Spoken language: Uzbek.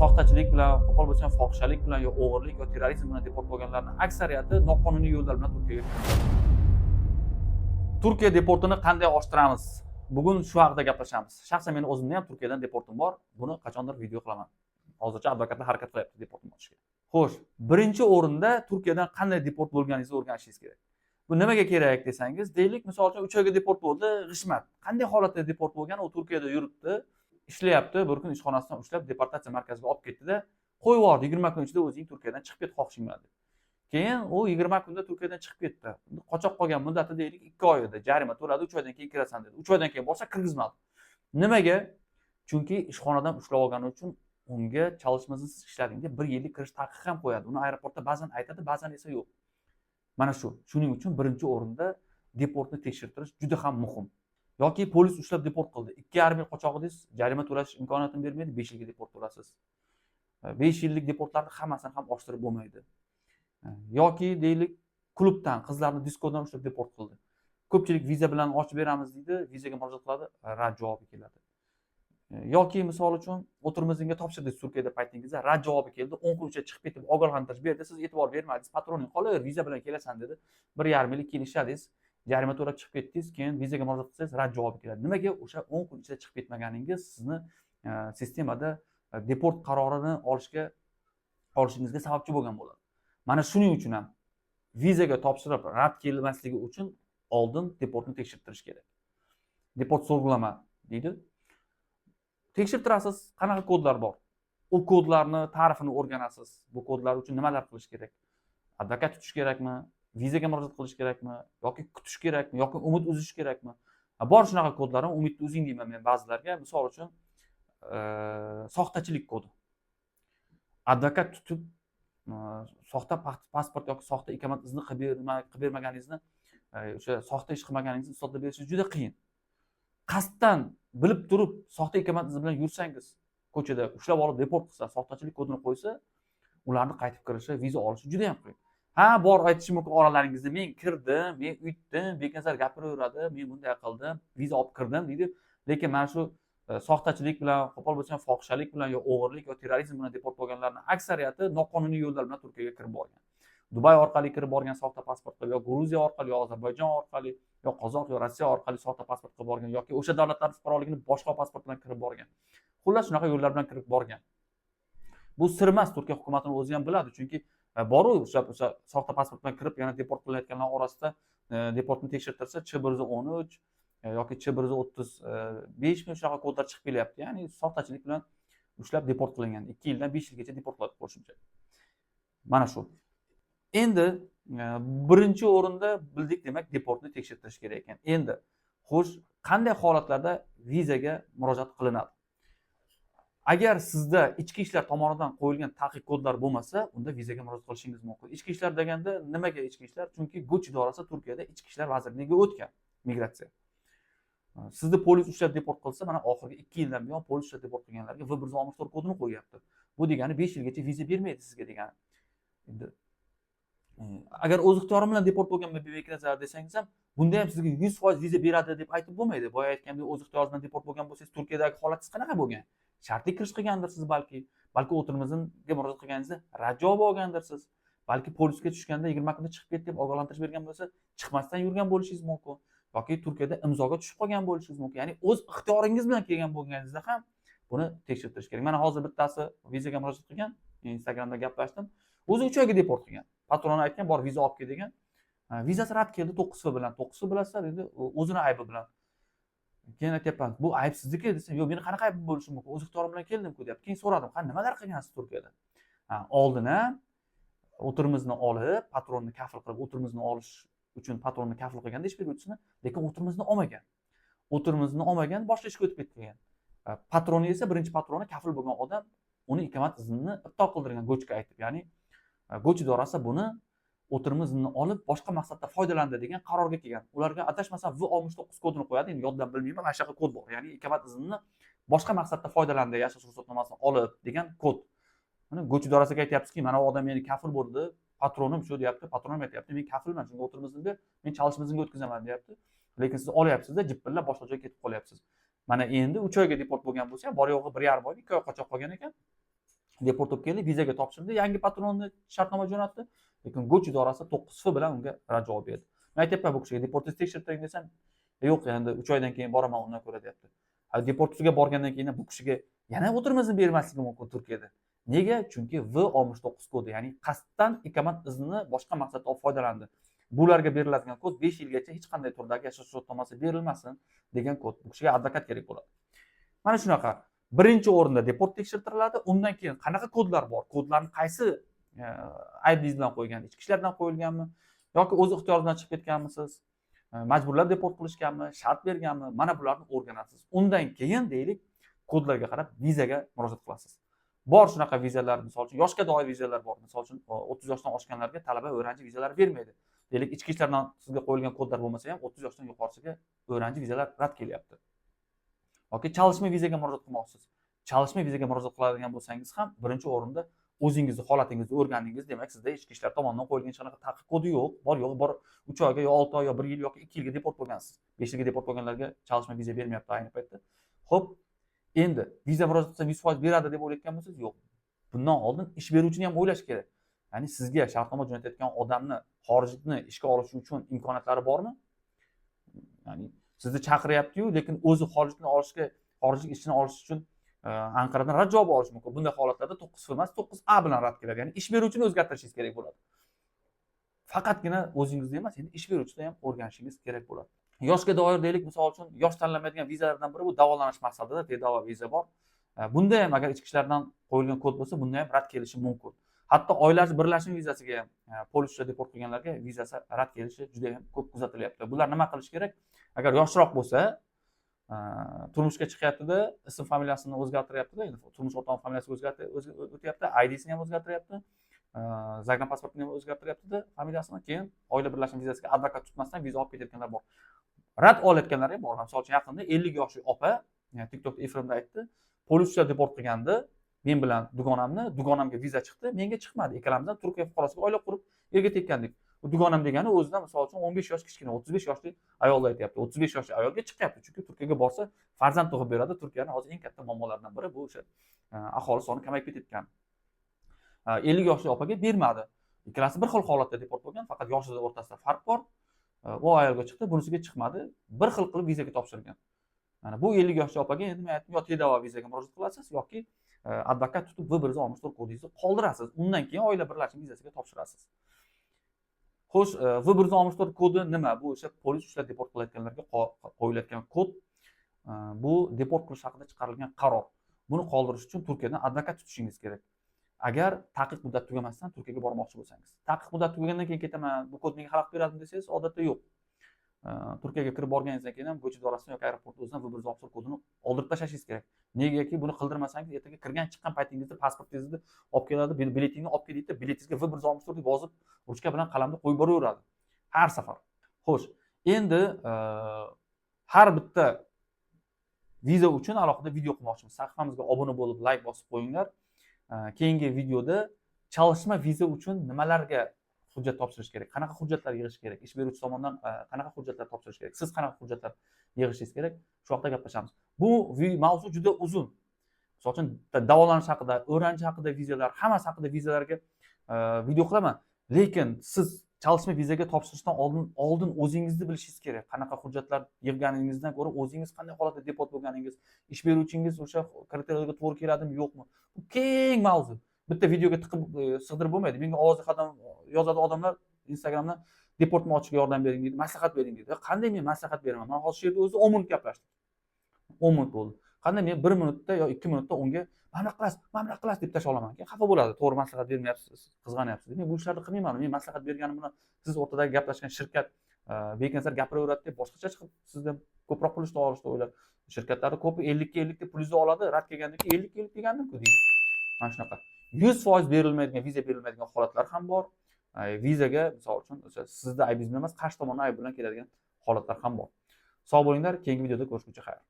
Soxtachilik bilan, qo'pol bo'lsa ham fohishalik bilan yo o'g'irlik yo terrorizm bilan deport bo'lganlarni aksariyati noqonuniy yo'llar bilan Turkiyaga kirgan. Turkiya deportini qanday oshiramiz? Bugun shu haqida gaplashamiz. Shaxsan meni o'zimni ham Turkiyadan deportim bor. Buni qachondir video qilaman. Hozircha advokatlar harakat qilyapti deportimni ochishga. Xo'sh, birinchi o'rinda Turkiyadan qanday deport bo'lganingizni o'rganishingiz kerak. Bu nimaga kerak desangiz, deylik, misol uchun 3 oyga deport bo'ldi G'ishmat. Qanday holatda deport bo'lgan? U Turkiyada yuribdi, ishlayapti, bir kun ishxonasidan ushlab deportatsiya markaziga olib ketdida, qo'yib yubordi, 20 kun ichida o'zing Turkiyadan chiqib ket xohishing bilan deb. Keyin u 20 kunda Turkiyadan chiqib ketdi. Qochoq qolgan muddati deylik 2 oy edi. Jarima to'ladi, 3 oydan keyin kirasan dedi. 3 oydan keyin borsa, kirgizmadi. Nimaga? Chunki ishxonadan ushlab olgani uchun unga çalışma iznisiz ishlading deb 1 yillik kirish taqiqi ham qo'yadi. Uni aeroportda ba'zan aytadi, ba'zan esa yo'q. Mana shu. Shuning uchun birinchi o'rinda deportni tekshirtirish juda ham muhim. Yoki polis ushlab deport qildi. 2,5 yil qochoq edingiz, jarima to'lash imkoniyatini bermaydi, 5 yilga deport bo'lasiz. 5 yillik deportlarni hammasini ham oshirib bo'lmaydi. Yoki deylik klubdan, qizlarni diskodan ushlab deport qildi. Ko'pchilik viza bilan ochib beramiz deydi, vizaga murojaat qiladi, rad javobi keladi. Yoki misol uchun oturum iznga topshirdingiz Turkiyada paytingizda, rad javobi keldi, 10 kun ichida chiqib ketib ogohlantirish berdi, siz e'tibor bermadingiz, patroning qolaver, viza bilan kelasan dedi. 1,5 yil keyin ishladingiz, jarima to'lab chiqib ketdingiz, keyin vizaga murojaat qilsangiz, rad javobi keladi. Nimaga? O'sha 10 kun ichida chiqib ketmaganingiz sizni sistemada deport qarorini olishingizga sababchi bo'lgan bo'ladi. Mana shuning uchun ham vizaga topshirib rad kelmasligi uchun oldin deportni tekshirtirish kerak. Deport sorgulama deydi. Tekshirtirasiz, qanaqa kodlar bor. U kodlarni ta'rifini o'rganasiz. Bu kodlar uchun nimalar qilish kerak? Advokat tutish kerakmi? Vizaga murojaat qilish kerakmi? Yoki kutish kerakmi? Yoki umid uzish kerakmi? Bor shunaqa kodlar ham, umidni uzing deyman men ba'zilarga. Misol uchun, soxtachilik kodi. Advokat tutib soxta pasport yoki soxta ikamet izni qilib bermaganingizni, o'sha soxta ish qilmaganingizni isbotlab berishi juda qiyin. Qasddan bilib turib soxta ikamet izni bilan yursangiz, ko'chada ushlab olib deport qilsa, soxtachilik kodini qo'ysa, ularni qaytib kirishi, viza olishi juda ham qiyin. Ha, bor aytishi mumkin oralaringizda, men kirdim, men uytdim, Beknazar gapiraveradi, men bunday qildim, viza olib kirdim deydi. Lekin mana shu soxtachilik bilan, qo'pol bo'lsa ham fohishalik bilan yo o'g'irlik yo terrorizm bilan deport bo'lganlarni aksariyati noqonuniy yo'llar bilan Turkiyaga kirib borgan. Dubay orqali kirib borgan soxta pasport qilib, yo Gruziya orqali, yo Ozarbayjon orqali, yo Qozoq, yo Rossiya orqali soxta pasport qilib borgan, yoki o'sha davlatlar fuqaroligini boshqa pasport bilan kirib borgan. Xullas, shunaqa yo'llar bilan kirib borgan. Bu sir emas, Turkiya hukumatini o'zi ham biladi, chunki boru o'sha soxta pasport bilan kirib yana deport qilinayotganlar orasida deportni tekshirtirsa, Ch 113 yoki Ch 135 mi, shunaqa kodlar chiqib kelyapti. Ya'ni soxtachilik bilan ushlab deport qilingan. 2 yildan 5 yilgacha deport qiladi qo'shimcha. Mana shu. Endi birinchi o'rinda bildik, demak, deportni tekshirtirish kerak ekan. Endi xo'sh, qanday holatlarda vizaga murojaat qilinadi? Agar sizda ichki ishlar tomonidan qo'yilgan taqiq kodlar bo'lmasa, unda vizaga murojaat qilishingiz mumkin. Ichki ishlar deganda nimaga ichki ishlar? Chunki Göç idorasi Turkiyada Ichki ishlar vazirligiga o'tgan migratsiya. Sizni polis ushlab deport qilsa, mana oxirgi 2 yildan buyon polis ushlab deport qilganlarga V 164 kodini qo'yyapti. Bu degani 5 yilgacha viza bermaydi sizga degani. Endi agar o'z ixtiyorim bilan deport bo'lganman Beknazar desangiz ham, bunda ham sizga 100% viza beradi deb aytib bo'lmaydi. Boya aytgandek, o'z ixtiyoringiz bilan deport bo'lgan bo'lsangiz, Turkiyadagi holatingiz qanaqa bo'lgan? Shartli kirish qilgandirsiz balki, balki oturum iznga murojaat qilganingizda rad javobi olgandirsiz, balki polisga tushganda 20 kunda chiqib ket deb ogohlantirish bergan bo'lsa, chiqmasdan yurgan bo'lishingiz mumkin yoki Turkiyada imzoga tushib qolgan bo'lishingiz mumkin. Ya'ni o'z ixtiyoringiz bilan kelgan bo'lganingizda ham buni tekshirtirish kerak. Mana hozir bittasi vizaga murojaat qilgan, Instagramda gaplashdim. O'zi 3 oyga deport qilgan. Patroni aytgan, bor viza olib kel degan. Vizasi rad keldi 9 F bilan. 9 F bilasizlar, endi o'zini aybi bilan. Keyin aytyapman, bu ayb sizniki desam, yo'q, meni qanaqa aybim bo'lishi mumkin? O'z ixtiyorim bilan keldim-ku deyapti. Keyin so'radim, ha, nimalar qilgansiz Turkiyada? Ha, oldin ham oturum izni olib, patronni kafil qilib, oturum izni olish uchun patronni kafil qilganda ish beruvchisini, lekin oturum izni olmagan. Oturum izni olmagan, boshqa ishga o'tib ketgan. Patroni esa, birinchi patroni kafil bo'lgan odam uni ikamet iznini ibtol qildirgan Göçga aytib, ya'ni Göç idorasi buni oturum iznini olib boshqa maqsadda foydalandi degan qarorga kelgan. Ularga adashmasam V 69 kodini qo'yadi, endi yoddan bilmayman, mana shunaqa kod bor. Ya'ni ikamet iznini boshqa maqsadda foydalandi, yashash ruxsatnomasini olib degan kod. Mana Göç idorasiga aytyapsizki, mana bu odam meni kafil bo'ldi, patronim shu deyapti, patronim aytyapti, men kafilman, shunga oturum iznini ber, men çalışma iznga o'tkazaman deyapti. Lekin siz olyapsizda, jippillab boshqa joyga ketib qolyapsiz. Mana endi 3 oyga deport bo'lgan bo'lsa ham, bor yo'g'i 1,5 oy, 2 oy qochoq qolgan ekan. Deport bo'lib keldi, vizaga topshirdi, yangi patronni shartnoma jo'natdi, lekin Göç idorasi 9F bilan unga rad javob berdi. Men aytyapman bu kishiga, deportingizni tekshirtiring desam, yo'q, endi 3 oydan keyin boraman undan ko'ra, deyapti. Deportga borgandan keyin bu kishiga yana oturum izni bermasligi mumkin Turkiyada. Nega? Chunki V69 kodi, ya'ni qasddan ikamat iznini boshqa maqsadda olib foydalandi. Bularga beriladigan kod 5 yilgacha hech qanday turdagi yashash ruxsatnomasi berilmasin degan kod. Bu kishiga advokat kerak bo'ladi. Mana shunaqa, birinchi o'rinda deport tekshirtiriladi, undan keyin qanaqa kodlar bor, kodlarni qaysi aybingiz bilan qo'ygan, ichki ishlardan qo'yilganmi yoki o'z ixtiyori bilan chiqib ketganmisiz, majburlab deport qilishganmi, shart berganmi, mana bularni o'rganasiz. Undan keyin, deylik, kodlarga qarab vizaga murojaat qilasiz. Bor shunaqa vizalar, misol uchun, yoshga doir vizalar bor. Misol uchun, 30 yoshdan oshganlarga talaba, o'rganchi vizalari bermaydi. Deylik, ichki ishlardan sizga qo'yilgan kodlar bo'lmasa ham, 30 yoshdan yuqorisiga o'rganchi vizalar rad kelyapti. Yoki çalışma vizaga murojaat qilmoqchisiz. Çalışma vizaga murojaat qiladigan bo'lsangiz ham, birinchi o'rinda o'zingizni holatingizni o'rgandingiz. Demak, sizda ichki ishlar tomonidan qo'yilgan hech qanaqa taqiq kodi yo'q. Bor yo'g'i bor 3 oyga yo 6 oy yo bir yil yoki 2 yilga deport bo'lgansiz. 5 yilga deport bo'lganlarga çalışma viza bermayapti ayni paytda. Ho'p, endi viza murojaat qilsam, 100% beradi deb o'ylayotgan bo'lsangiz, yo'q. Bundan oldin ish beruvchini ham o'ylash kerak. Ya'ni sizga shartnoma jo'natayotgan odamni xorijlikni ishga olish uchun imkoniyatlari bormi? Ya'ni sizni chaqiryaptiyu, lekin o'zi xorijlikni olishga, xorijlik ishchini olish uchun Anqaradan rad javobi olishi mumkin. Bunday holatlarda 9F emas, 9A bilan rad keladi. Ya'ni ish beruvchini o'zgartirishingiz kerak bo'ladi. Faqatgina o'zingizni emas, endi ish beruvchini ham o'rganishingiz kerak bo'ladi. Yoshga doir, deylik, misol uchun, yosh tanlamaydigan vizalardan biri bu davolanish maqsadida tedavi viza bor. Bunda ham agar ichki ishlardan qo'yilgan kod bo'lsa, bunda ham rad kelishi mumkin. Hatto oila birlashma vizasiga ham Polsha deport qilganlarga vizasi rad kelishi juda ham ko'p kuzatilyapti. Bular nima qilish kerak? Agar yoshroq bo'lsa, turmushga chiqyaptida, ism familiyasini o'zgartiryaptida, endi turmush o'rtog'i familiyasiga o'tyapti, IDsini ham o'zgartiryapti, загранпаспорт ini ham o'zgartiryaptida familiyasini, keyin oila birlashma vizasiga advokat tutmasdan viza olib ketayotganlar bor. Rad olayotganlar ham bor. Misol uchun, yaqinda 50 yoshli opa TikTok efirimda aytdi, Polsha deport qilgandi men bilan dugonamni, dugonamga viza chiqdi, menga chiqmadi. Ikkalamiz ham Turkiya fuqarosiga oila qurib, erga tekkandik. U dugonam degani o'zidan, misol uchun, 15 yosh kichkina, 35 yoshli ayolni aytyapti. 35 yoshli ayolga chiqyapti, chunki Turkiyaga borsa, farzand tug'ib beradi. Turkiyani hozir eng katta muammolaridan biri bu o'sha aholi soni kamayib ketayotgan. 50 yoshli opaga bermadi. Ikkalasi bir xil holatda deport bo'lgan, faqat yoshida o'rtasida farq bor. U ayolga chiqdi, bunisiga chiqmadi. Bir xil qilib vizaga topshirgan. Mana bu 50 yoshli opaga endi men aytdim, yo tedavi vizaga murojaat qilasiz yoki advokat tutib, V164 kodingizni qoldirasiz, undan keyin oila birlashma vizasiga topshirasiz. Xo'sh, V164 kodi nima? Bu o'sha polis ushlab deport qilayotganlarga qo'yilayotgan kod. Bu deport qilish haqida chiqarilgan qaror. Buni qoldirish uchun Turkiyadan advokat tutishingiz kerak, agar taqiq muddati tugamasdan Turkiyaga bormoqchi bo'lsangiz. Taqiq muddati tugagandan keyin ketaman, bu kod menga xalaqit beradimi desangiz, odatda yo'q. Turkiyaga kirib borganingizdan keyin ham Göç idorasidan yoki aeroportda o'zidan V164 kodini oldirib tashlashingiz kerak. Negaki buni qildirmasangiz, ertaga kirgan chiqqan paytingizda pasportingizni olib keladi, biletingni olib kel deydida, biletingizga V164 deb yozib, ruchka bilan qalamda qo'yib boraveradi har safar. Xo'sh, endi har bitta viza uchun alohida video qilmoqchimiz. Sahifamizga obuna bo'lib, layk bosib qo'yinglar. Keyingi videoda çalışma viza uchun nimalarga hujjat topshirish kerak, qanaqa hujjatlar yig'ish kerak, ish beruvchi tomonidan qanaqa hujjatlar topshirish kerak, siz qanaqa hujjatlar yig'ishingiz kerak, shu haqida gaplashamiz. Bu mavzu juda uzun. Misol uchun, davolanish haqida, o'rganish haqida vizalar, hammasi haqida vizalarga video qilaman. Lekin siz çalışma vizaga topshirishdan oldin o'zingizni bilishingiz kerak. Qanaqa hujjatlar yig'ganingizdan ko'ra, o'zingiz qanday holatda deport bo'lganingiz, ish beruvchingiz o'sha kriteriyalarga to'g'ri keladimi, yo'qmi, bu keng mavzu. Bitta videoga tiqib sig'dirib bo'lmaydi. Menga ovozli xatdan yozadi odamlar Instagramdan, deportni ochishga yordam bering deydi, maslahat bering deydi. Qanday men maslahat beraman? Mana hozir shu yerda o'zi 10 minut gaplashdik, 10 minut bo'ldi. Qanday men bir minutda yo 2 minutda unga mana bunaqa qilasiz, mana bunaqa qilasiz deb tashlay olaman? Keyin xafa bo'ladi, to'g'ri maslahat bermayapsiz, qizg'anyapsiz. Men bu ishlarni qilmayman. Men maslahat berganim bilan siz o'rtadagi gaplashgan shirkat bekenslar gapiraveradi deb, boshqacha chiqib sizdan ko'proq pul ishlab olishni o'ylab, shirkatlarni ko'pi 50ga 50 deb pulingizni oladi, rad kelgandan keyin 50ga 50 degandimku deydi. Mana shunaqa 100% berilmaydigan, viza berilmaydigan holatlar ham bor. Vizaga, misol uchun, o'sha sizni aybingiz bilan emas, qarshi tomonni aybi bilan keladigan holatlar ham bor. Sog' bo'linglar, keyingi videoda ko'rishguncha xayr.